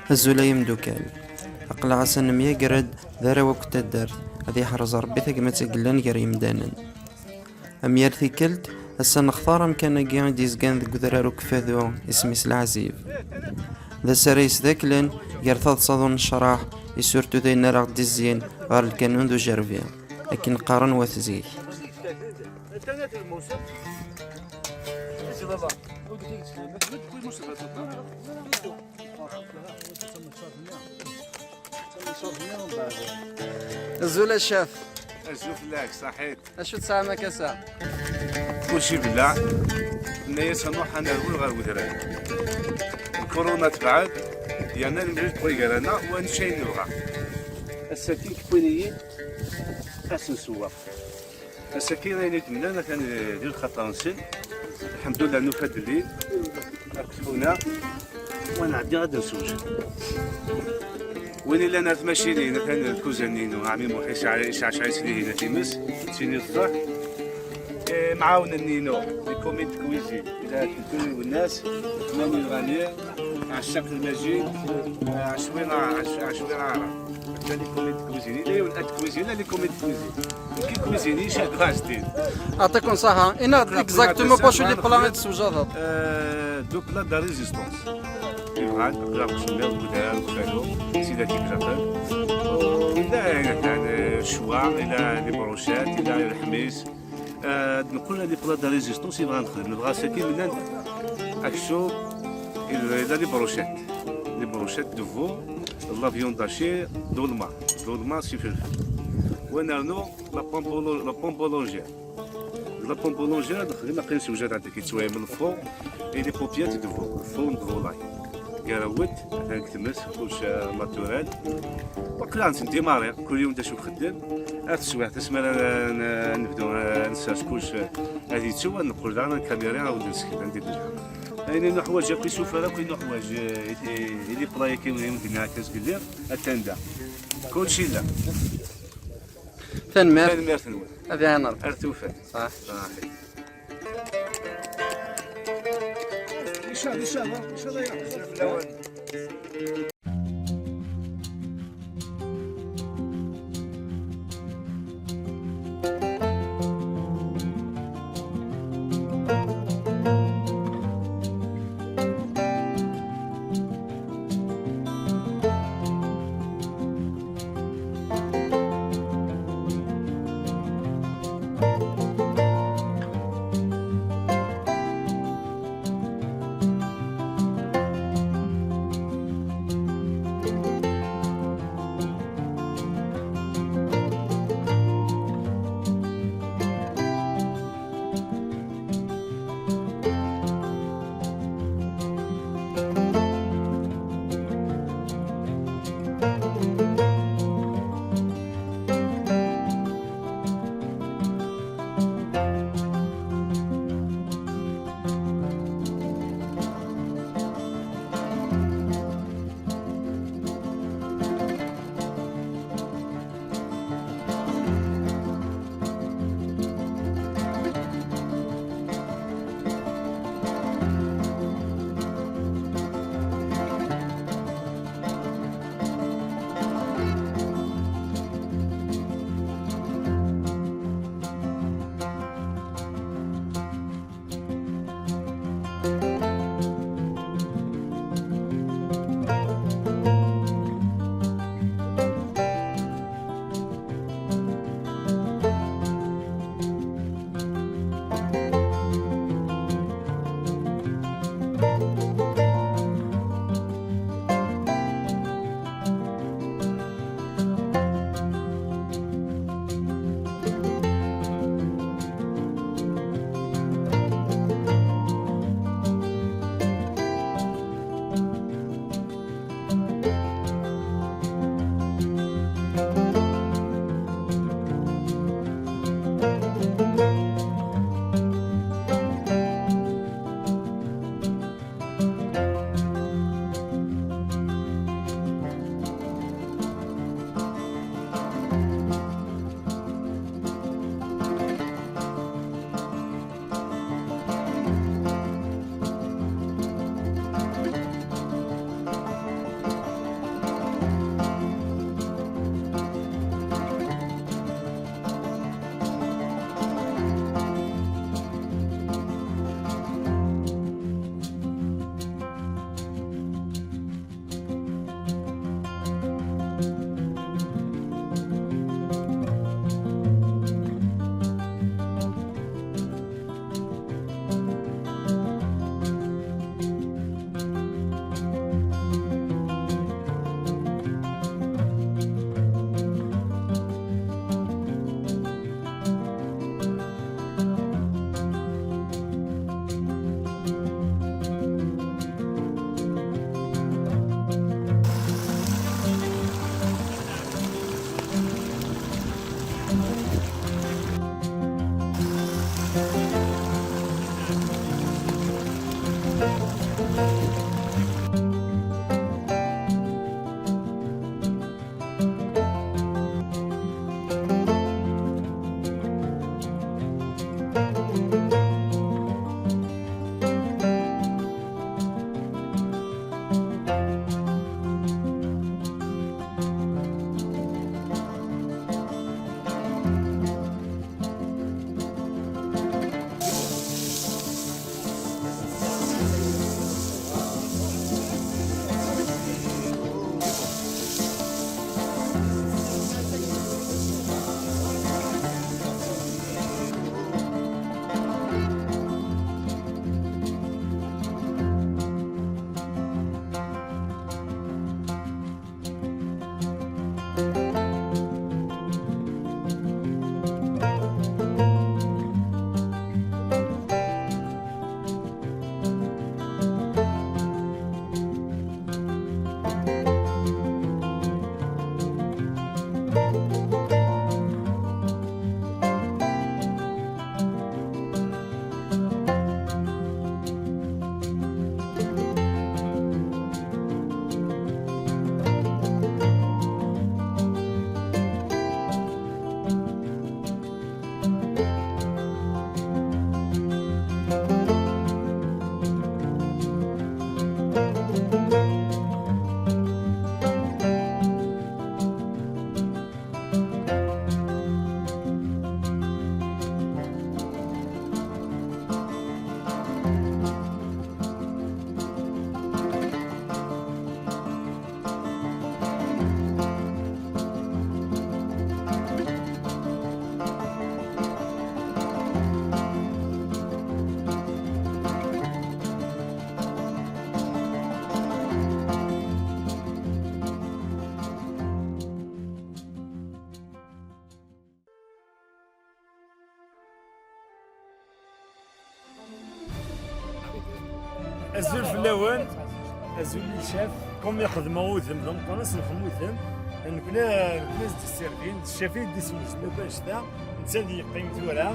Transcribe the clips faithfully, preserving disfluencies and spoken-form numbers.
Azul ay imdukal. Aql-aɣ ass-a nemyager-d d arraw akk n taddart, ad yeḥrez Ṛebbi tagmat i yellan gar yimdanen. Am yal tikkelt, ass-a nextar amkan-agi i d-yezgan deg udrar ukeffadu, isem-is Leɛzib. D ass ara yesdaklen gar taḍsa d unecraḥ, isurtu d ayen ara ɣ-d-izzin ɣer lkanun d ujerbi, akken qqaren wat zik. Azul a ccaf. Azul fell-ak, ṣaḥit. Acu tesɛam akka ass-a? Kulci belleɛ. Nna-yas ad nruḥ ad nerwel ɣer wedrar. Lkuruna tebɛed, yerna lemri tewwi gar-aneɣ, wa nečč ayen nebɣa. Ass-agi kewwin-iyi-d ad s-nsewweq. Ass-agi ayen i d-nnan atan di lxaṭer-nsen. Lḥemdullah nufa-d lli akked tfuna. Wa nɛeddi ad nsewjed. Win illan ar tmacinin, atan lkuzan-inu, ɛemmi Muḥ, yesɛa, yesɛa cɛis dihin a times, tini ṣṣeḥ. Eh, mɛawnen-inu, les commis de cuisine, ila Kultur Lwennas, Mani Lɣani, Ɛeccaq Lmajid, eh, Ɛecwin, Ɛec-, Ɛecwin Aɛrab. Atan les commis de cuisine, ila yiwen ad cuisine, les commis de cuisine. Nekk i cuisine, icehdu Ɛezdin. Yeɛṭikum ṣṣeḥḥa. Ina-ɣ-d exactement wacu les plats i d-tessewjadeḍ. Euh, deux plats de résistance. Ibɣan, aql-aɣ deg usemmiḍ, deg udrar, deg ufalu, sida kif zaqen. Ila, ila, ila ccwa, ila les brochettes, ila lḥmis. Euh, ad neqqel les plats de résistance, ibɣan nexdem. Nebɣa ass-agi, nnan aksum, ila, ila les brochettes. Les brochettes de veau, la viande hachée, dolma. Dolma, s ifelfel. Wa nernu, la pomme boulon-, la pomme boulangère. La pomme boulangère, ad nexdem akken sewjad ɛedda ki ttwayem le fond et les paupiètes de veau, fond de volaille. Garawet, atan deg tmes, kullec, euh, naturel. Waqila nettendimari, kul yiwen d acu ixeddem. Ar teswiɛt, asmi ara n-, n-, nebdu, euh, nessers kullec, euh, ad yettu, ad neqqel daɣen kamira, ad d-nesken, anda i d-nelḥa. Ayen i nuḥwaǧ akk, isufar akk i nuḥwaǧ, euh, i, i, i les plats-agi, i wen-d-nniɣ akka zgelli, atan da. Kullec yella. Tanemmirt. Tanemmirt-nwen. Ad iɛin Ṛebbi. Ar tufat. Ṣaḥ. Ṣaḥ. Azul fell-awen. Azul i ccaf. Comme ixdem udem d ameqqran s lxem udem. Nekni, nekni ad d-ssirdin d ccaf i d-iswejden akk annect-a. Netta ad yeqqim tura.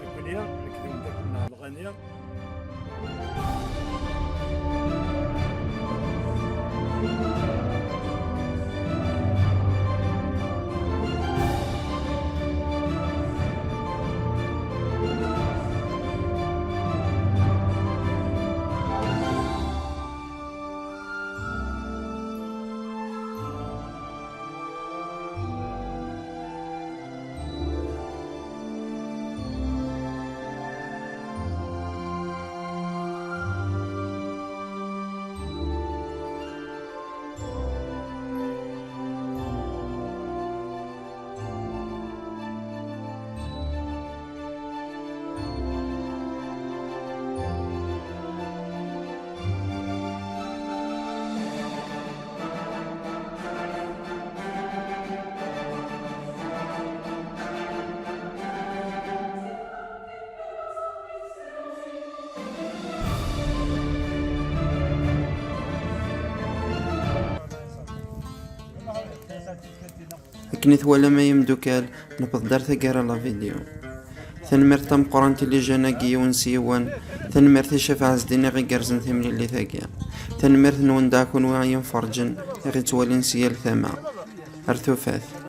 Nekni, nekk d umeddakel-nneɣ Lɣani. Akken i twalam ay imdukal, newweḍ-d ar taggara n la vidéo. Tanemmirt tameqqrant i lijan-agi yiwen s yiwen, tanemmirt i Ccaf Ɛezdin i ɣ-igerrzen timlilit-agi. Tanemmirt-nwen daɣ kunwi i yimferǧen i ɣ-ittwalin si yal tama. Ar tufat.